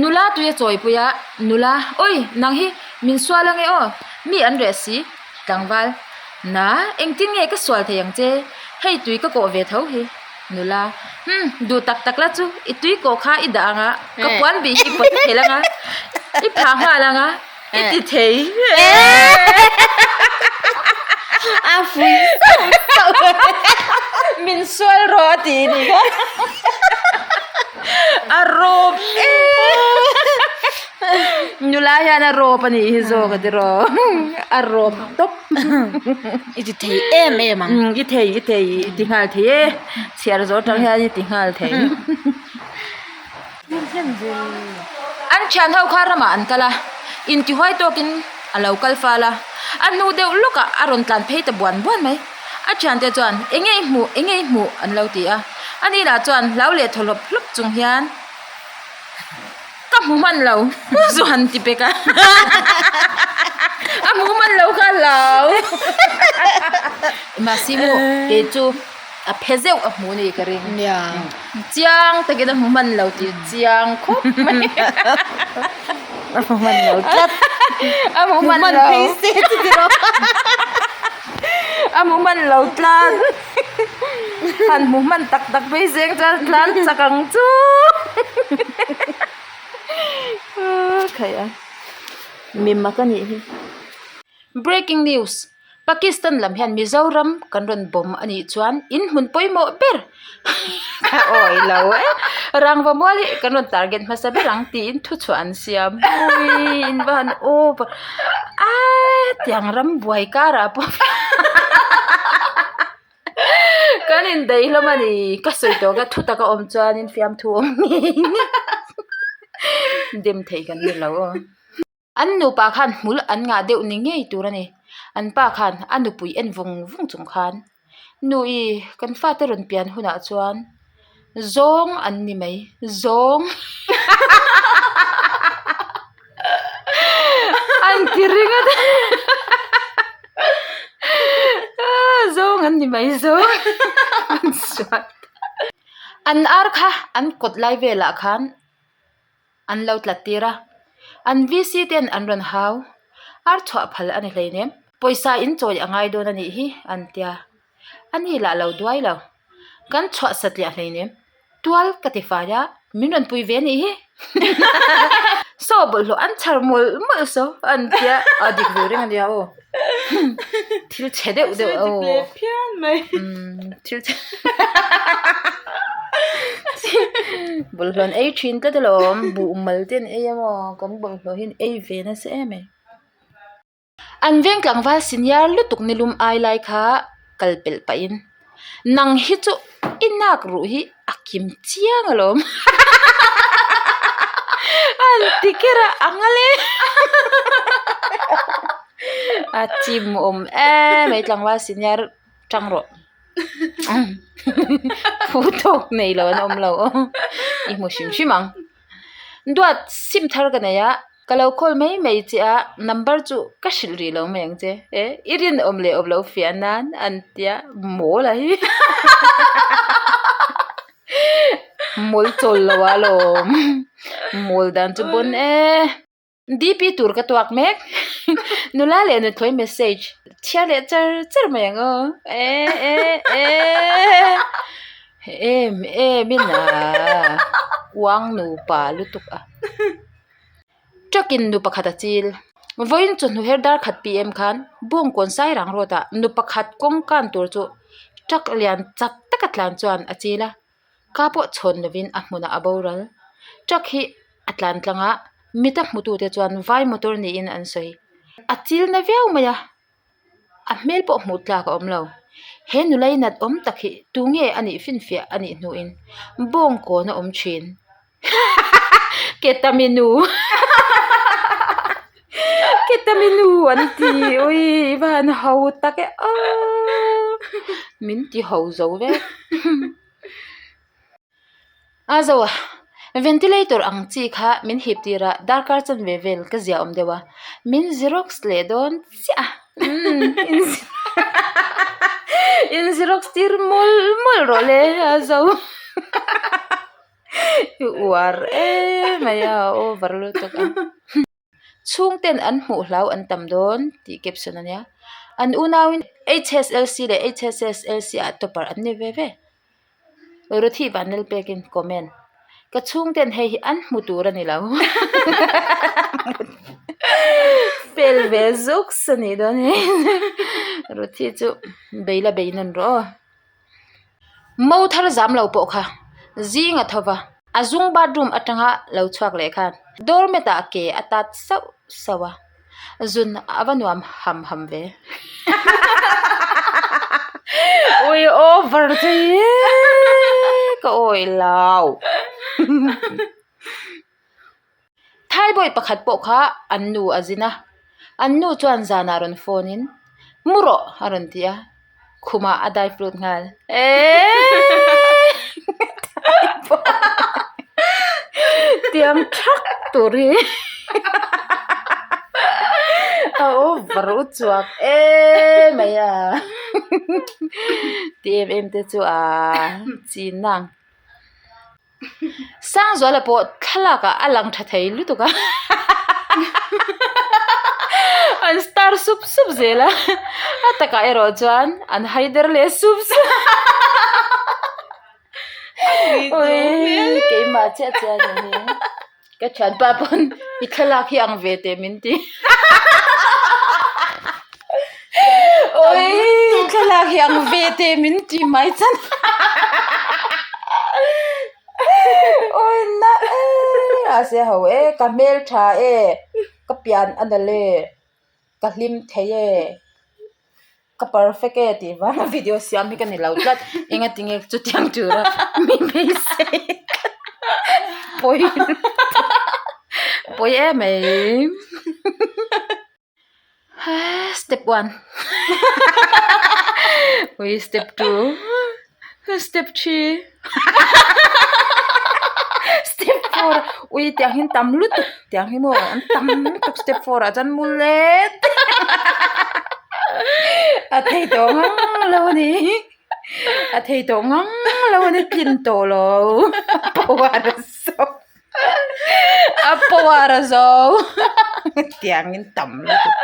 Nula tui a chawipui a, Nula, Awi, nang hi min sual ange aw, mi an reh si. Tlangval, Na, engtin nge ka sual thei ang che? Hei tui ka kawh ve tho hi. Nula, Hum, duh tak tak la chu, i tui kawh kha i dah ang a, ka puan bih hi i pawt thel ang a, i phah nghal ang a, i ti thei. A fui sauh sauh. Min sual rawh a ti ni kha. A rawp em. Nula hian a rawp a nih hi zawk a ti rawh. A rawp tawp. I ti thei em em ang. I thei i thei i ti nghal thei e. Chhiar zawh atang hian i ti nghal thei. An thian ho kha ramah an kal a, intihuai tawkin a lo kal fal a. A hnu deuh lawkah a rawn tlan phei ta buan buan mai. A thiante chuan, Enge i hmuh? Enge i hmuh? an lo ti a. Ani lah chuan hlau leh thaw hlawp hlawp chung hian, Ka hmu hman lo, zu han ti pek a. A hmu hman lo kha hlau. Mahse maw, kei chu a phe zeuh a hmu ni ka ring. Chiang takin a hmu hman lo tih chiang khawp mai. A hmu hman lo tlat. A hmu hman lo. Phei se chu ti rawh. A hmu hman lo tlat. Han hmu hman tak tak phei seng chuan tlan chak ang chu. Khaih a. Mima ka nih hi. Breaking news. Pakistan lam hian Mizoram kan rawn bawm a nih chuan in hmun pawimawh ber awi lo e rangva mual hi kan rawn target hmasa ber ang tiin thuchhuah an siam ui in va han over a tiang ram buai karah pawh kan indaih hlawm a ni ka sawi tawh ka thu taka awm chuanin fiamthu awm ngei dem thei kan ni lo aw. An nupa khan hmul an ngah deuh ni ngei tur a ni. An pa khan a nupui en vung vung chung khan, Nu i, kan fate rawn pian hunah chuan zawng an ni mai, zawng an ti ringawt a, zawng an ni mai, zawng an suat. An ar kha an kawt lai velah khan. An lo tlat tir a, an VC ten an rawn hau, ar chhuah phal a ni hleinem, pawisa in chawi a ngai dawn a nih hi an tia, a ni lah lo duai lo, kan chhuah satliah hleinem, tual ka ti fai a, min rawn pui ve a nih hi, saw bawlhhlawh an chhar mawlh mawlh saw an tia, a dik ve reng a nia aw, thil chhe deuh deuh aw, thil chhe. Bawlhhlawh an ei thin tlat alawm buh mal te an ei a maw kan bawlhhlawh hi an ei ve nasa em mai. An veng tlangval senior lutuk nilum ai lai kha kal pelh pahin nang hi chu i nak ruh hi a kim chiang alawm a han ti kher a a nghal e a chimawm em mai tlangval senior tang rawh. Phu tawk nei lo an awm lo aw i hmu hrim hrim ang duat sim thar ka nei a ka lo call mai mai che a number chu ka hrilh rih lo mai ang che e i rinawm leh awm lo fiah nan an tia mawl a hi mawl chawl lo a lawm mawl dan chu pawn e. DP tur ka tuak mek nula leh nuthlawi message chhiar leh char char mai ang aw e e e em em in a uang nupa lutuk a truck in nu pakhat a chil vawiin chawhnu her dar khat pm khan bawngkawn sairang road ah nu pakhat kawng kan tur chu truck lian chak taka tlan chuan a chil a. Ka pawh chhawn lovin a hmunah a boral. Truck hi a tlan tlang a, mita hmutute chuan vai motor niin an sawi. A chil na viau mai a, a hmel pawh hmuh tlak a awm lo. He nula inat awm tak hi tunge a nih finfiah a nih hnuin bawngkawn a awm thin. Ketaminu Ketaminu an ti ui i va han ho tak e aw min ti ho zo vek a zo a ventilator ang chi kha min hip tir a darkar chanve vel ka zia awm deuh a min xerox leh dawn chiah a umm in xerox tir mawlh mawlh rawh le a zo. I uar em mai a over lutuk a. Chhungten an hmuh hlau an tam dawn tih caption a nia. An unauin HSLC leh HSSLC ah topper an ni ve ve. Ruthi Vanlal pekin comment, Ka chhungten hei hi an hmu tur a ni lo. Fel ve zuks a nih dawn hi. Ruthi chu bei la bei nawn rawh aw. Mo thar zam lo pawh kha zing a tho va, a zung bathroom atanga lo chhuak leh khan doormat ah ke a tat sauh sauh a, zun a va nuam ham ham ve. Ui over thei e ka awih lo. Thaibawi pakhat pawh kha an nu a zin a, an nu chuan zanah rawn phone in mu rawh a rawn ti a, khumah a dive lut nghal eeeee tiang thak tur hi a over u chuak em mai a ti em em te chu a chin ang. Sangzuala pawh thlalak ah a lang tha thei lutuk a an star sup sup zel a a takah erawh chuan an hai der leh sup sup awii keimah chiah chiah a ni hi ka thianpa pawn i thlalak hi ang ve teh min ti awii thlalak hi ang ve teh min ti mai chan awi na e a se ho e ka hmel tha e ka pian a nalh e ka hlim thei e. Ka perfect e tih vanga video siam hi ka ni lo tlat enga tinge chutiang tura mi beisei pawi pawi em mai step one ui step two step three step four ui tiang hian tam lutuk tiang hi maw an tam lutuk step four ah chuan mu let a thei tawh ngang lo a ni a thei tawh ngang lo a ni tlin tawh lo a power a zo a power a zo tiang in tam lutuk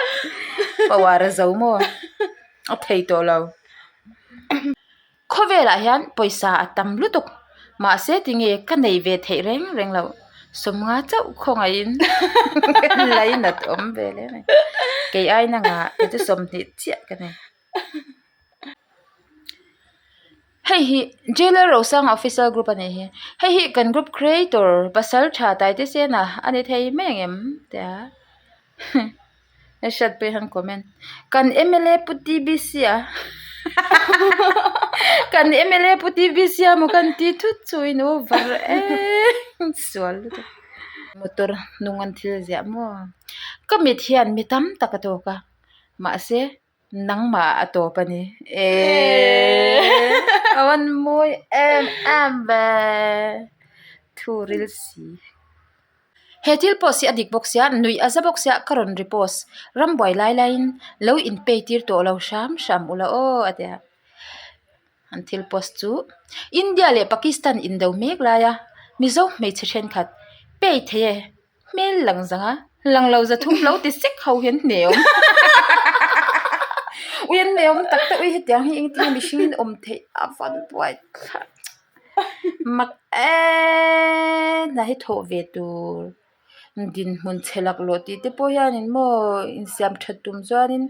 power a zo maw a thei tawh lo. Khawvelah hian pawisa a tam lutuk mahse tinge ka nei ve theih reng reng loh sawmnga chauh khawngaihin lainat awm ve hle mai kei ai nangah kei chu sawmhnih chiah ka nei. Hei hi Jailer Rosanga official group a nih hi hei hi kan group creator pasal tha Taite Sena a ni thei mai ang em tia Hriat pawh hian comment kan mla pu tbc a kan mla pu tbc a maw kan tih thut chu in over em sual lutuk motor hnung an thil ziah maw ka mit hian mi tam tak a tawk a mahse nangmah a tawp a ni eeeee a van mawi em em ve thu ril si. He thil post hi a dik bawk sia, nuih a za bawk sia ka rawn repost. Rambuai lai laiin lo inpay tir tawh lo hram hram ula aw a ti a. An thil post chu India leh Pakistan indo mek laia Mizo hmeichhe thenkhat pay thei e hmel lang zang a, lang lo za thum lo ti sek ho hian hne awm. Ui an hne awm tak tak ui hetiang hi engtin nge mihringin awm theih a van buai thlak. Mak eeee hna hi thawh ve tur dinhmun chhe laklawh tih te pawh hianin maw insiam that tum chuanin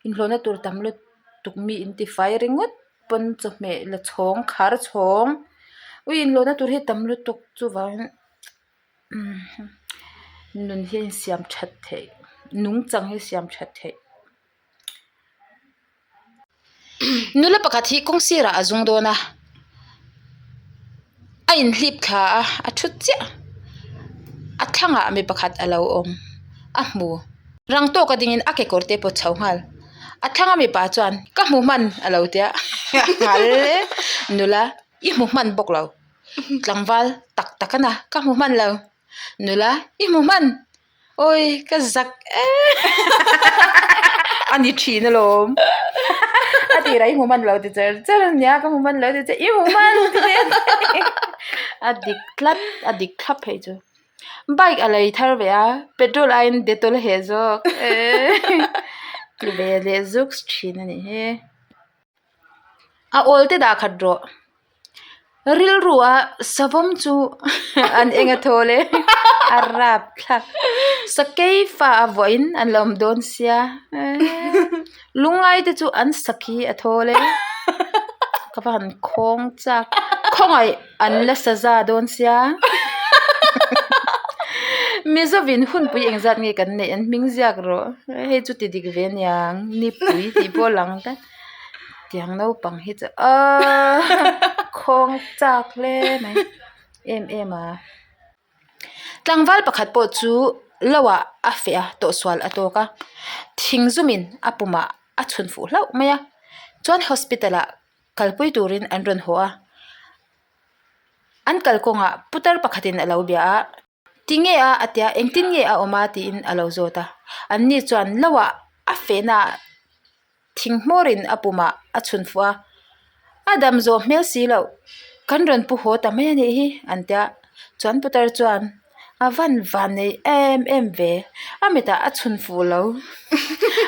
inhlawhna tur tam lutuk mi intifai ringawt pawn chawhmeh la chhawng khar chhawng ui inhlawhna tur hi tam lutuk chuvangin nun hi a insiam that theih nungchang hi a siam that theih. Nula pakhat hi kawng sirah a zung dawn a a inhlip thla a a thut chiah a thlangah mi pakhat a lo awm a hmu rang tawk a dingin a kekawr te pawt chho nghal a thlanga mipa chuan ka hmu hman a lo tia nghal nula i hmu hman bawk lo tlangval tak tak a na ka hmu hman lo nula i hmu hman. Awi ka zak em a ni thin alawm a tirah i hmu hman lo ti char char ania ka hmu hman lo ti che i hmu hman ti che. A dik tlat a dik thlap phei chu. Bike a lei thar ve a petrol aiin dettol a heh zawk ti ve leh zuk thin a nih hi. A awl te dah khat rawh rilru a savawm chu an eng a thawl e a rap thlak sakei fa a vuahin an lo awm dawn sia lungngai te chu an sakhi a thawl e ka va han khawng chak khawngaih an la saza dawn sia Mizovin hunpui engzat nge kan neih an hming ziak rawh hei chu ti dik ve aniang nipui tih pawh a lang tlat tiang naupang hi chu aaa khawng chak hle mai em em a. Tlangval pakhat pawh chu lo ah a feh a tawhsual a tawk a thing zumin a pumah a chhun fuh hlauh mai a chuan hospital ah kalpui turin an rawn haw a an kalkawngah putar pakhatin a lo bia a tinge a a tia engtin nge a awm a tiin a lo zawt a anni chuan lo ah a fehna ah thing hmawrin a pumah a chhun fuh a a dam zawh hmel si loh kan rawn pu haw ta mai a nih hi an tia chuan putar chuan a van van nei em em ve a mitah a chhun fuh lo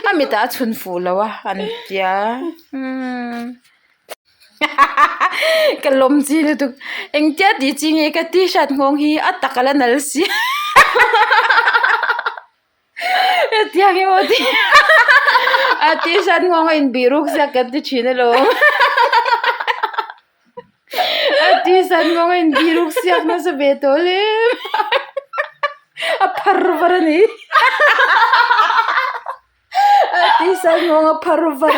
a mitah a chhun fuh lo a an tia umm ka lawm chi lutuk engtia tih chi nge ka t-shirt nghawng hi a tak a la nal si hetiang hi maw tih a t-shirt nghawng a inbih ruk ziak kan ti thin alawm a t-shirt nghawng a inbih ruk siak nasa ve tawh hle a phar var a ni a t-shirt nghawng a phar var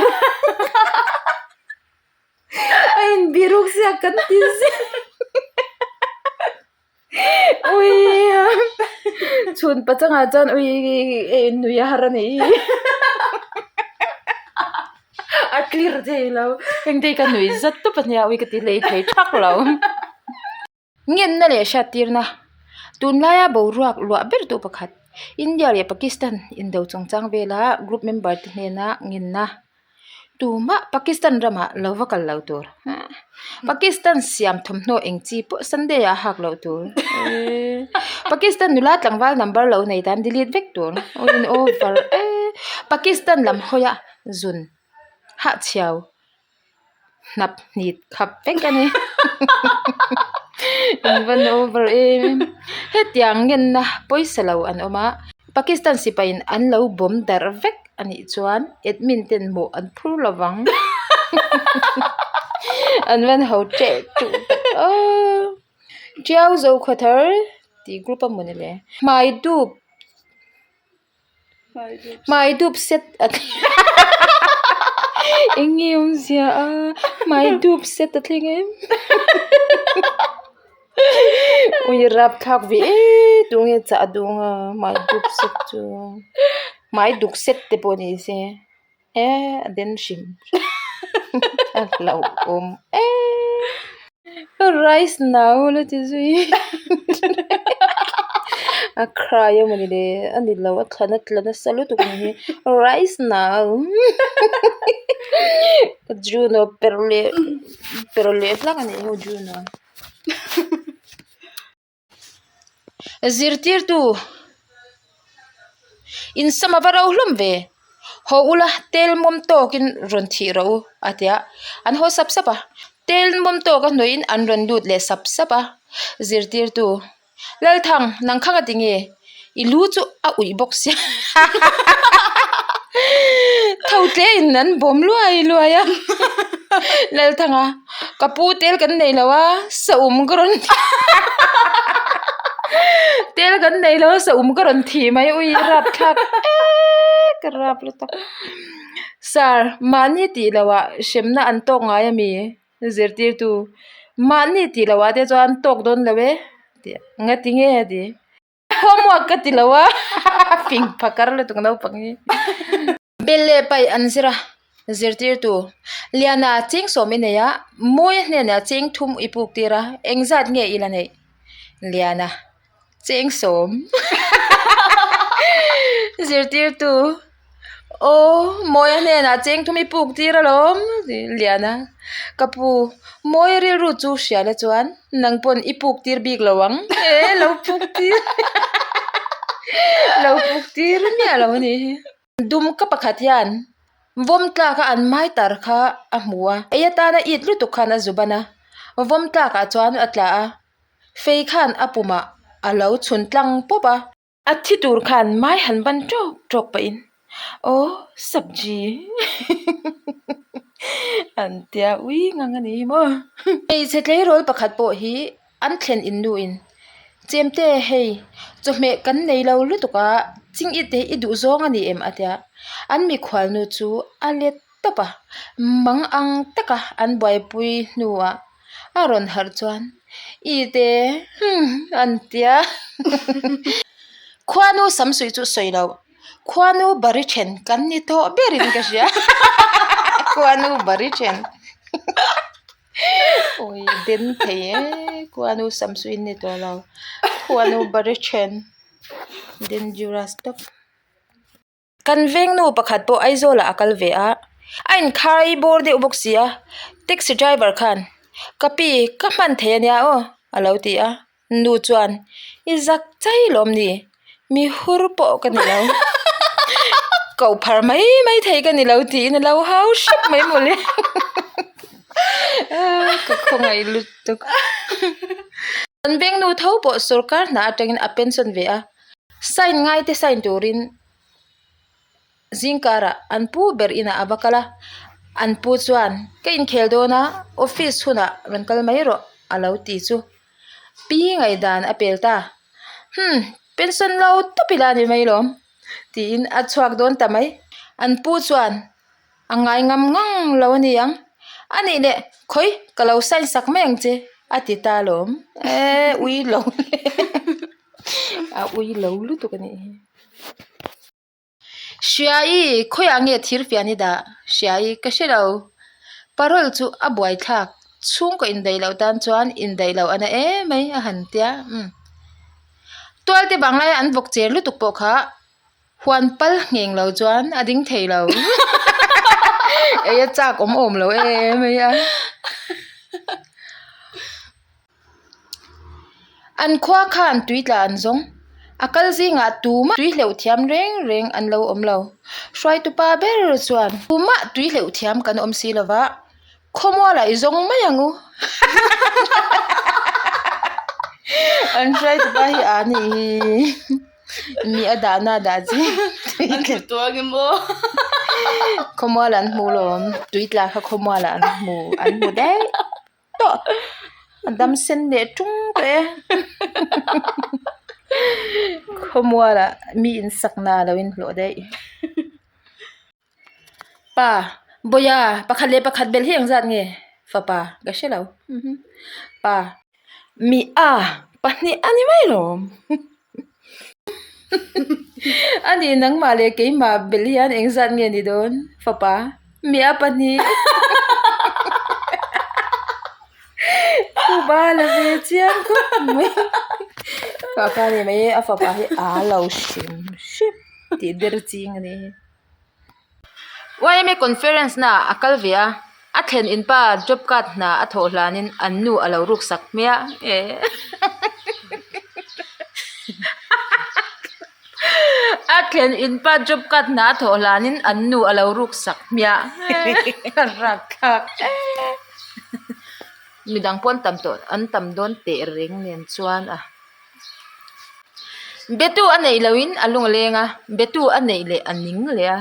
a inbih ruk siak kan ti ziah. Ui chhun pachangah chuan ui nui a har a nih hi a clear thei lo engte ka nui zat tawp a nia ui ka ti hlei thei thak lo ngenna leh hriat tirna tunlaia boruak luah ber tu pakhat India leh Pakistan indo chungchang vela group member te hnena ngenna. Tumah Pakistan ramah lo va kal lo tur. Pakistan siam thawmhnaw eng chi pawh Sunday ah hak loh tur. Pakistan nula tlangval number lo nei tan delete vek tur. Awin over e. Pakistan lam hawiah zun hahchhiau hnap hnit khap vek a ni. In van over em. Hetiang ngenna pawisa lo an awm a. Pakistan sipaiin an lo bawm darh vek a nih chuan admin ten mawh an phur lo vang. An van ho teh tuh tak aw. Tiau zo khawthar tih group a mawni le. Hmai dup Hmai dup set a eng nge awmzia a hmai dup set a thleng em ui rapthlak ve e tunge chah duh anga hmai dup set chu hmai duk set te pawh ni se e a den hrim a hlauhawm e rice nau la ti zui a cry a mawni le a ni lo a thlan a tla nasa lutuk ang hi rice nau Juno per leh per leh hlak a nih hi Juno. Zirtirtu insam a va ro hlawm ve haw ula tel mawm tawkin rawn thih rawh u a ti a an haw sap sap a tel mawm tawk a hnawih in an rawn lut leh sap sap a zirtirtu Lalthang nang kha ka ti nge i lu chu a uih bawk sia tho tle in an bawm luai luai a Lalthanga ka pu tel kan nei lo a saum ka rawn tel kan nei lo a saum ka rawn thih mai ui rapthlak eee ka rap lutuk sir mahni tih loh ah hremna an tawk ngai ami zirtirtu mahni tih loh ah te chuan tawk dawn lo e tih nga ti nge a ti homework ka ti lo a fing phakar lutuk naupang hi bel leh paih an zir a zirtirtu Liana cheng sawm i nei a Mawia hnenah cheng thum i puk tir a engzat nge i la neih Liana cheng sawm zirtirtu. Aw, Mawia hnenah cheng thum i puk tir alawm, Liana. Ka pu, Mawia rilru chu hria la chuan nang pawn i puk tir bik lo ang. E, lo puk tir lo puk tir miah lo a nih hi. Dum ka pakhat hian vawm tlak a an mai tar kha a hmu a, ei atana it lutuk khan a zu ban a, vawm tlakah chuan a tla a, fei khan a pumah a lo chhun tlang pawp a. A thi tur khan mai han ban tawk tawk pahin aw sabji an tia ui ngang a ni hi maw. Hmeichhe tleirawl pakhat pawh hi an thlen in nu in chemte hei chawhmeh kan nei lo lutuk a ching i te i duh zawng a ni em a tia an mikhual nu chu a let tawp a mang ang taka an buaipui hnuah. A rawn harh chuan i te hmm an tia khuanu sam suih chu sawi loh khuanu bari then kan ni tawh berin ka hria khuanu bari then awi den thei e khuanu sam suih in ni tawh lo khuanu bari then dangerous tawp. Kan vengnu pakhat pawh Aizawlah a kal ve a, a inkhai bawr deuh bawk si a, taxi driver khan ka pi ka hman thei ania aw a lo ti a, nu chuan i zak chai lawm ni, mi hur pawh ka ni lo, koh phar mai mai thei ka ni lo tiin a lo hau hrep mai mawle ka khawngaih lutuk. Kan vengnu tho pawh sorkar hna atangin a pension ve a. Sign ngai te sign turin zingkarah an pu ber inah a va kal a, an pu chuan ka inkhel dawn a office hunah rawn kal mai rawh a lo ti chu pi ngaihdan a pel ta hmm pension lo tawp ila ni mai lawm tiin a chhuak dawn ta mai an pu chuan A ngai ngam ngang lo a ni ang. A nih leh khawi ka lo sign sak mai ang che a ti ta alawm. Eee ui lo le a ui lo lutuk a nih hi. Hriai khawiah nge thir fian i dah? Hriai ka hre lo. Parole chu a buaithlak chhungkaw indaih loh tan chuan indaih loh a na em mai a han tia umm. Tualte vanglai an vawk cher lutuk pawh kha. Huan pal ngheng lo chuan a ding thei lo. Ei a chak awm awm lo em mai a. An khua khan tui tla an zawng. A kal zingah tumah tui hleuh thiam reng reng an lo awm lo. Hruaitupa ber chuan tumah tui hleuh thiam kan awm si lova, Khawmualah i zawng mai ang u. An hruaitupa hi a nih hi. Mi a dahna a dah chi. An hmu tuang em aw. Khawmualah an hmu lawm. Tui tla kha khawmualah an hmu. An hmu daih tawh. A dam sen leh tung tawh e. Khawmualah mi insakna a lo inhlawh daih. Pa, Bawia, pakhat leh pakhat bel hi engzat nge? Fapa, Ka hre lo. Pa, Mi a, pahnih a ni mai lo. A nih nangmah leh keimah bel hian engzat nge ni dawn? Fapa, Mi a pahnih. Phuba la ve chiang khawp mai. Fapa ni mai a fapa hi a lo hrim hrim tih der ching a ni hi. Yma conference na ah a kal ve a, a thlen in pa job card hna a thawh hlan in an nu a lo ruk sak hmiah e a thlen in pa job card hna a thawh hlan in an nu a lo ruk sak hmiah a rapthlak e midang pawh an tam tawh an tam dawn teh reng nen chuan a. Betu a neih lohin a lung a leng a, betu a neih leh a ning leh a.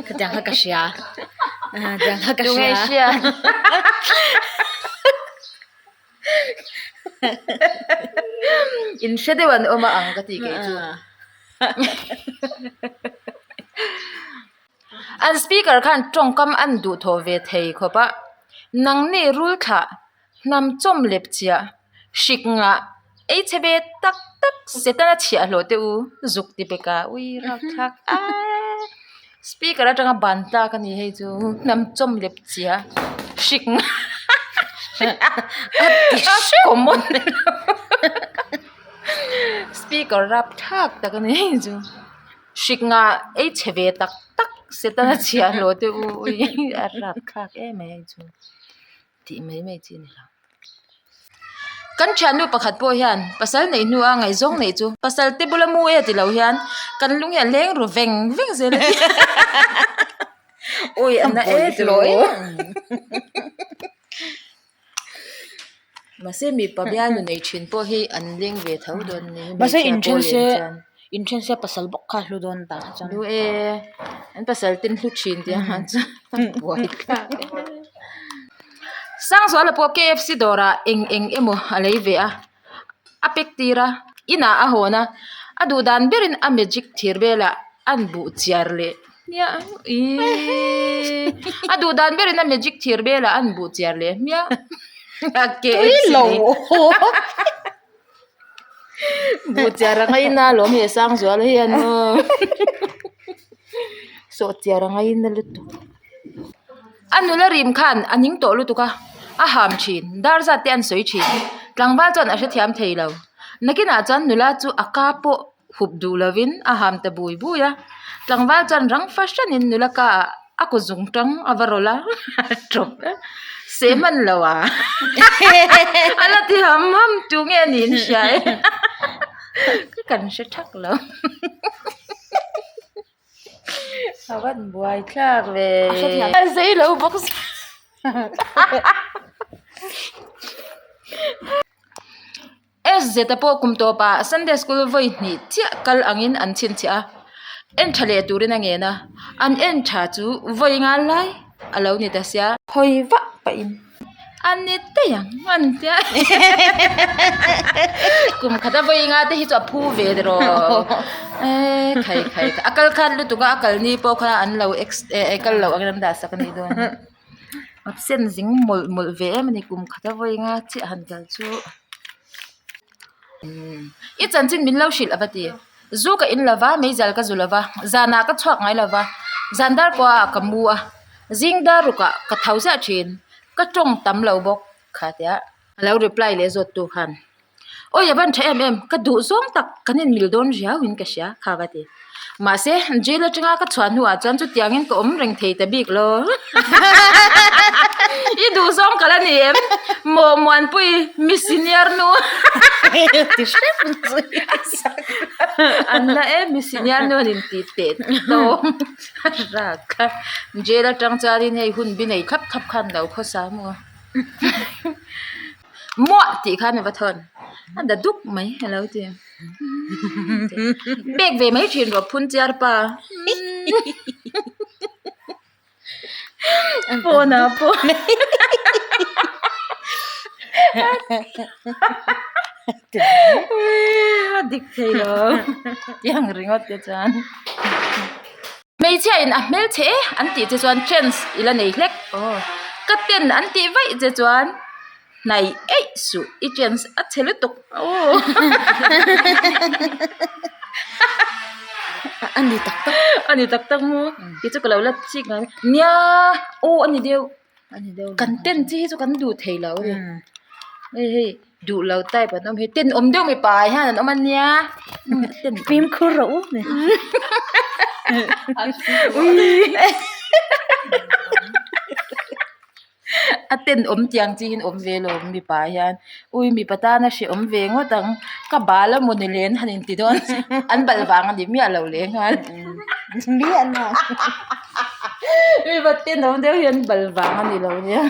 Khatiang kha ka hria. Khatiang kha ka hria. Tunge hria? In hre deuh an awm a ang ka ti kei chu. An speaker khan tawngkam an duhthawh ve thei khawp a, nangni rul thlah Hnam chawm lep chiah hrik ngah ei chhe ve tak tak Setana chhiah hlawh teh u zuk ti pek a ui rap thlak aaa speaker atanga ban tlak a ni hei chu hnam chawm lep chiah hrik ngah a common speaker rap thlak tak a ni hei chu. Hrik nga ei chhe ve tak tak setana chhiah hlawh te u ui a rapthlak em mai hei chu tih mai mai chi a ni lo. Kan thiannu pakhat pawh hian pasal neih hnu a ngaihzawng neih chu pasal te bula mu e tilo hian kan lung hi a leng ru veng veng zel a ni. Ui a na e tilo. Mahse mipa bialnu nei thin pawh hi an leng ve tho dawn a ni. Mahse inthen se inthen se pasal bawk kha a hlu dawn ta chuan. Hlu e an pasal ten hlu thin tih ang khan chuan buai thlak e. Sangzuala pawh KFC dawrah eng eng emaw a lei ve a, a pack tir a, inah a hawn a, a duh dan berin a magic thir velah a buh chiar leh hmiah ihh a duh dan berin a magic thir velah a buh chiar leh hmiah a KFC lei buh chiar a ngaina alawm he Sangzuala hian aw sawh chiar a ngaina lutuk. A nula rim khan a ning tawh lutuk a, a ham thin, dar zat te an sawi thin. Tlangval chuan a hrethiam thei lo. Nakinah chuan nula chu a ka pawh hup duh lovin a ham ta bui bui a. Tlangval chuan rang fahranin nula ka ah a kut zung tang a va rawlh a, a tawp e. Seh hman lo a, a la ti ham ham tu nge niin hria e. Kan hre thak lo. A van buai thlak ve a zei lo bawk si SZ a pawh kum tawp ah Sunday school vawi hnih chiah kal angin an chhinchhiah a en tha leh turin a ngen a an en tha chu vawi ngal lai a lo ni ta sia. Hawi vah pahin A ni daih ang an tia kum khat a vawi nga te hi chu a phu ve rawh eh khai khai a kal khan lutuk a a kal ni pawh kha an lo ex eh kal loh angin an dah sak a nih dawn hi absent zing mawlh mawlh ve em a ni kum khat a vawi nga chiah han kal chu i chanchin min lo hrilh a va ti zu ka in lova meizial ka zu lova zanah ka chhuak ngai lova zan dar pawh ah ka mu a. Zing dar rukah ka tho ziah thin, ka tawng tam lo bawk kha tia a lo reply leh zawt tu khan awi a van tha em em ka duh zawng tak kan in mil dawn riau in ka hria kha va ti mahse jail atanga ka chhuah hnuah chuan chutiang in ka awm reng thei ta bik lo i duh zawng ka la ni em maw Muanpui mi senior nu an la em mi senior nu an intih teh tawng. Rak a jail atang chuanin hei hun bi nei thlap thlap khan lo khawsa maw muah tih khan a va thawn a da dup mai a lo ti pek ve mai thin rawh phun chiar pa phone ah pawh a dik thei lo tiang ringawt te chuan hmeichhia in a hmelchhe e an tih che chuan chance i la nei hlek aw ka ten an tih vaih che chuan hnaih eih suh i chance a chhe lutuk aw a ni tak tak a ni tak tak maw kei chu ka lo la chik ngai nia aw a ni deuh kan ten chi hi chu kan duh thei lo a ni hei hei duh lo type an awm hi tenawm deuh mipa ah hian an awm a nia fimkhur rawh u a tenawm tiang chi in awm ve lo mipa ah hian ui mipa tana hrehawm ve ngawt ang ka bal a mawni le an han inti dawn an bal vang a ni miah lo leh nghal mipa tenawm deuh hian bal vang a ni lo nia.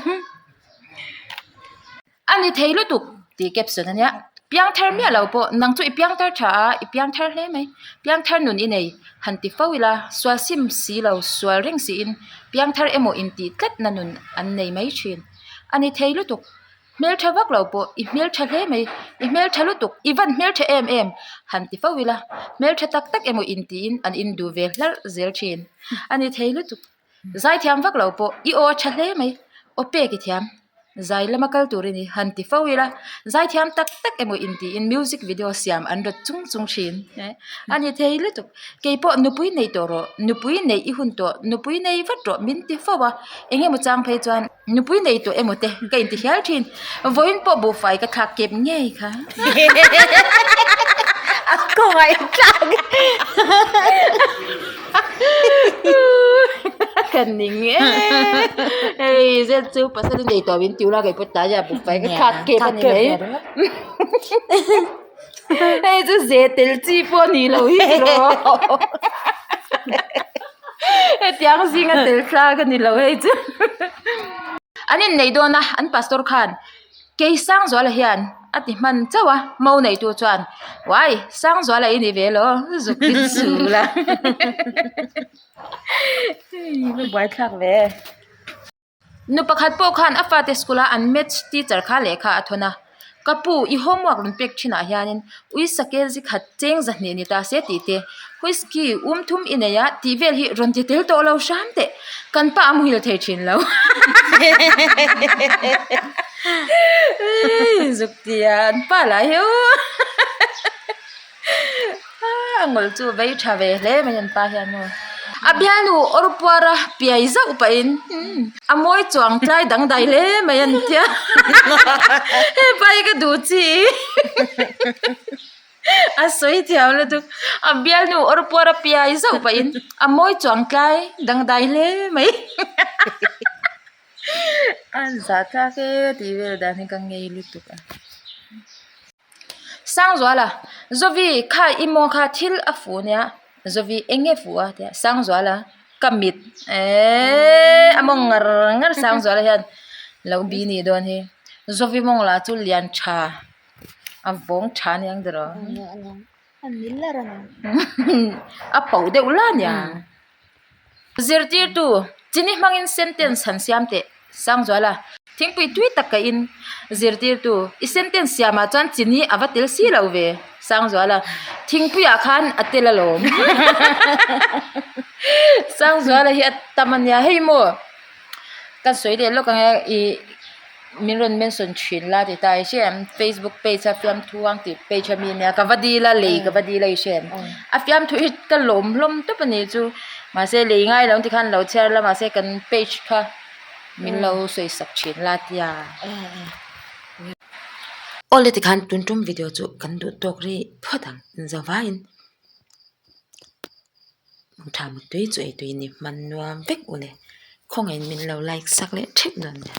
A ni thei lutuk tih caption a nia piangthar miah lo pawh nang chu i piangthar tha a i piangthar hle mai piangthar nun i nei han ti fo ila sual sim si lo sual reng siin piangthar emaw intih tlat na nun an nei mai thin a ni thei lutuk hmeltha vak lo pawh i hmeltha hle mai i hmeltha lutuk i van hmeltha em em han ti fo ila hmeltha tak tak emaw intiin an induh ve hlarh zel thin a ni thei lutuk. Zaithiam vak lo pawh i aw a tha hle mai aw pek i thiam zai lama kal tur i ni han ti fo ila zaithiam tak tak emaw intiin music video siam an rawt chung chung thin a ni thei lutuk keipawh nupui nei tawh rawh nupui neih i hun tawh nupui nei vat rawh min ti fo a eng emaw chang phei chuan nupui nei tawh emaw te ka inti hial thin vawiin pawh buhfai ka thlak kep ngei kha. A khawngaih tlak. Ka ning e. Hei zet chu pasal i nei tawh min tiu la kei pawh tlai ah buhfai ka thlak kep a ni mai. Hei chu ze tel chi pawh a nih loh hi tiraw. Hetiang zinga tel thlak a ni lo hei chu. An innei dawn a an pastor khan Kei Sangzuala hian a ti hman chauh a, mo neitu chuan, Uai, Sangzuala i ni ve lo, zuk ti chul a. Hei, va buaithlak ve. Nu pakhat pawh khan a fate school a an maths teacher kha lehkha a thawn a, Ka pu, i homework rawn pek thinah hianin uisake zikhat cheng zahnih ni ta se tih te, Whisky um thum i nei a tih vel hi rawn ti tel tawh lo hram teh, kan pa a muhil thei thin lo. Zuk ti a an pa lah hi aw a ngawlh chu vei tha ve hle mai an pa hian maw. A bialnu awr puar a piai zauh pahin a mawi chuang tlai dangdai hle mai an tia hepa hi ka duh chi. A sawi thiam lutuk a bialnu awr puar a piai zauh pahin a mawi chuang tlai dangdai hle mai a zah tlak e tih vel dan hi ka ngei lutuk a Sangzuala Zovi kha i maw kha thil a fuh nia Zovi eng nge fuh a tia Sangzuala ka mit eeee a mawng ngar ngar Sangzuala hian lo bi nih dawn hi Zovi mawng lah chu lian tha. A vawng tha aniang tiraw a poh deuh la aniang zirtirtu chini hmangin sentence han siam teh Sangzuala thingpui tui tak ka in zirtirtu i sentence siamah chuan chini a va tel si lo ve Sangzuala thingpuiah khan a tel alawm Sangzuala hi a tam ania hei maw ka sawi leh lawk ang e ih. Min rawn mention thin la ti ta i hre em facebook page a fiamthu ang tih page ami ania ka va dil a lei ka va dil a i hre em a fiamthu hi ka lawm hlawm tawp a ni chu mahse lei ngai lo tikhan lo chhiar la mahse kan page kha min lo sawi sak thin la tia. Awle tikhan tun tum video chu kan duh tawk rih phawt ang zavaiin tha mutui chu ei tui ni hman nuam vek ule khawngaihin min lo like sak leh theuh dawn nia.